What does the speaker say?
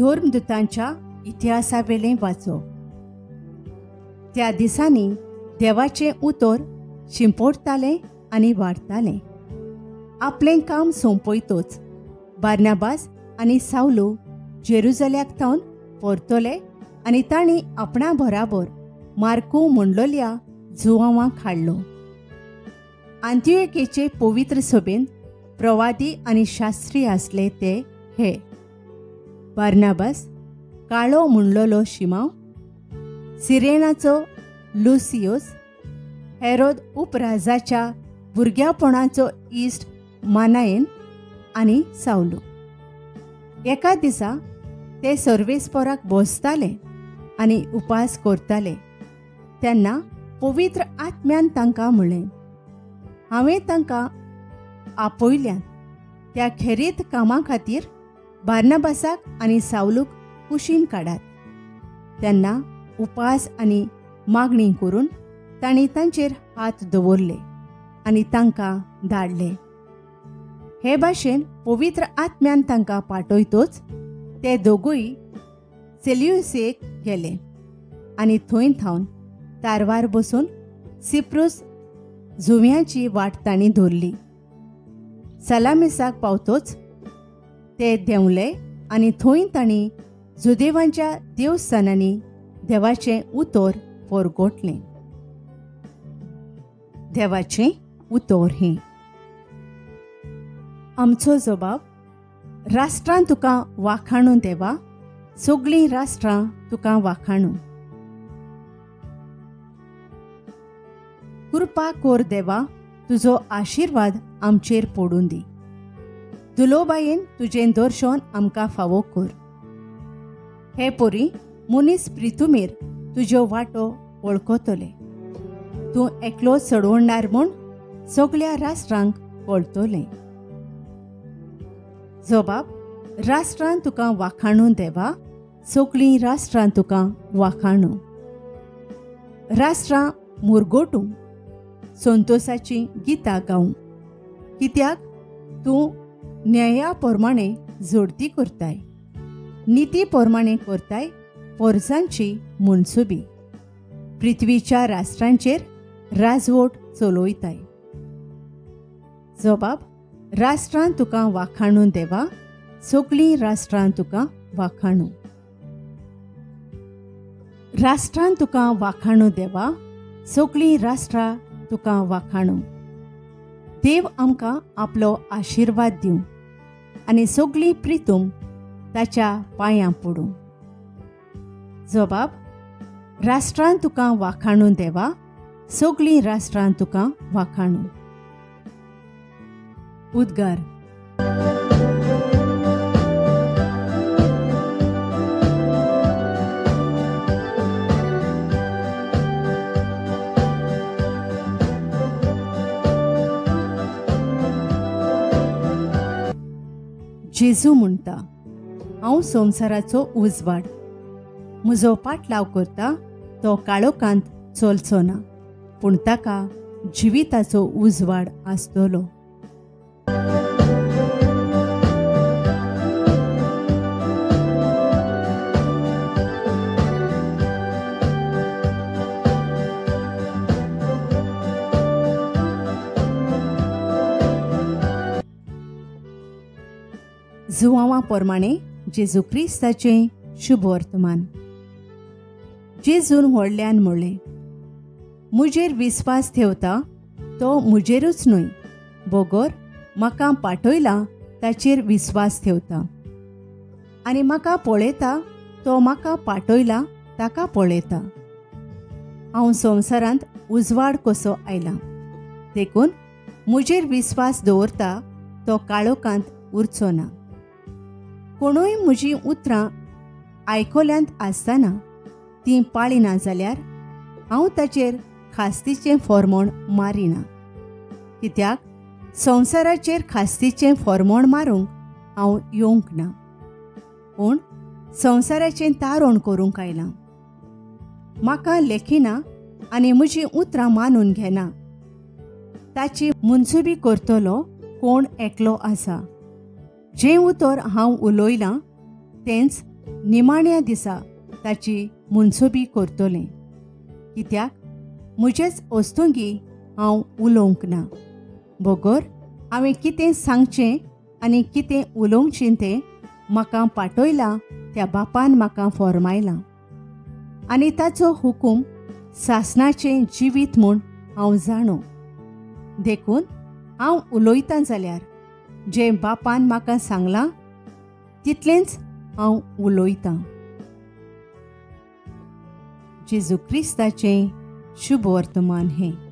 धर्मदुतांच्या इतिहासावेलें वाचो. त्या दिसांनी देवाचें उतर शिंपडटालें आनी वाडटालें. आपलें काम सोंपयतोच बार्नाबास आनी सावलो जेरुजल्याक थावन परतले आनी तांणी आपणा बराबर मार्को म्हणलोल्या जुवांवाक हाडलो. आंतियोकेचे पवित्र सभेंत प्रवादी आनी शास्त्री आसले ते हे: बार्नाबास, काळो म्हणलोलो शिमांव, सिरेनाचो लुसियोस, हेरोद उपराजाच्या भुरग्यापणाचो इश्ट मानायन आनी सावलो. एका दिसा ते सर्वेस्पोराक बसताले आनी उपास करताले तेन्ना पवित्र आत्म्यान तांकां म्हणलें, हांवें तांकां आपयल्यात त्या खेरीत कामां खातीर बार्नाबासाक आनी सावलूक कुशीन काडात. तेन्ना उपास आनी मागणी करून तांणी तांचेर हात दवरले आनी तांकां धाडले. हे भाशेन पवित्र आत्म्यान तांकां पाठयतोच ते दोगूय सेल्युसेक गेले आनी थंय थावन तारवार बसून सिप्रूस जुंव्याची वाट तांणी धरली. सलामिसाक पावतोच ते देंवले आनी थंय तांणी जुदेवांच्या देवस्थानांनी देवाचें उतर परगटलें. देवाचें उतर हें. आमचो जबाब: राष्ट्रां तुका वाखाणू देवा, सगळीं राष्ट्रां तुका वाखाणू. कृपा कोर देवा, तुजो आशिर्वाद आमचेर पडूं दी. दुलोबायेन तुजें दर्शन आमकां फावो कर. हे पोरी मनीस प्रितुमेर तुज्यो वाटो वळखतले. तूं एकलो चडवणार म्हूण सगळ्या राष्ट्रांक कळटलें. जबाब: राष्ट्रां तुका वाखाणू देवा, सगळीं राष्ट्रां तुका वाखाणू. राष्ट्रां मुरगोटूं, संतोषाचीं गितां गावूं, कित्याक तूं न्याया प्रमाणे जोडती करताय, निती प्रमाणे करताय पोरसांची मनसुबी, पृथ्वीच्या राष्ट्रांचेर राजवट चलयताय. जबाब: राष्ट्रां तुका वाखाणू देवा, सगळीं राष्ट्रां तुका वाखाणू. राष्ट्रां तुका वाखाणू देवा, सगळीं राष्ट्रां तुका वाखाणू. देव आमकां आपलो आशिर्वाद दिवं आनी सगळीं प्रितूम ताच्या पांयां पडूं. जबाब: राष्ट्रां तुका वाखाणू देवा, सगळीं राष्ट्रां तुका वाखाणू. उद्गार. जेजू म्हणटा, हांव संवसाराचो उजवाड. म्हजो पाटलाव करता तो काळोखांत चलचो ना, पूण ताका जिविताचो उजवाड आसतलो. जुवांवा प्रमाणे जेजू क्रिस्ताचें शुभवर्तमान. जेजून व्हडल्यान म्हणलें, म्हजेर विस्वास ठेवता तो म्हजेरूच न्हय, बगर म्हाका पाठयला ताचेर विस्वास ठेवता, आनी म्हाका पळयता तो म्हाका पाठयला ताका पळयता. हांव संवसारांत उजवाड कसो आयला, देखून म्हजेर विस्वास दवरता तो काळोखांत उरचो ना. कोणूय म्हजीं उतरां आयकल्यांत आसतना तीं पाळिना जाल्यार हांव ताचेर खास्तीचें फॉर्मोण मारिना, कित्याक संवसाराचेर खास्तीचें फॉर्मोण मारूंक हांव येवंक ना, पूण संवसाराचें तारण करूंक आयलां. म्हाका लेखिना आनी म्हजीं उतरां मानून घेना ताची मनसुबी करतलो कोण एकलो आसा. जें उतर हांव उलयलां तेंच निमाण्या दिसा ताची मुनसोबी करतलें. कित्याक म्हजेच वस्तुंगी हांव उलोवंक ना, बगर हांवें कितें सांगचें आनी कितें उलोवचें तें म्हाका पाठयलां त्या बापान म्हाका फॉर्मायलां आनी ताचो हुकूम सासणाचें जिवीत म्हूण हांव जाणो. देखून हांव उलयतां जाल्यार जें बापान म्हाका सांगलां तितलेंच हांव उलयतां. जेजू क्रिस्ताचें शुभ वर्तमान हें.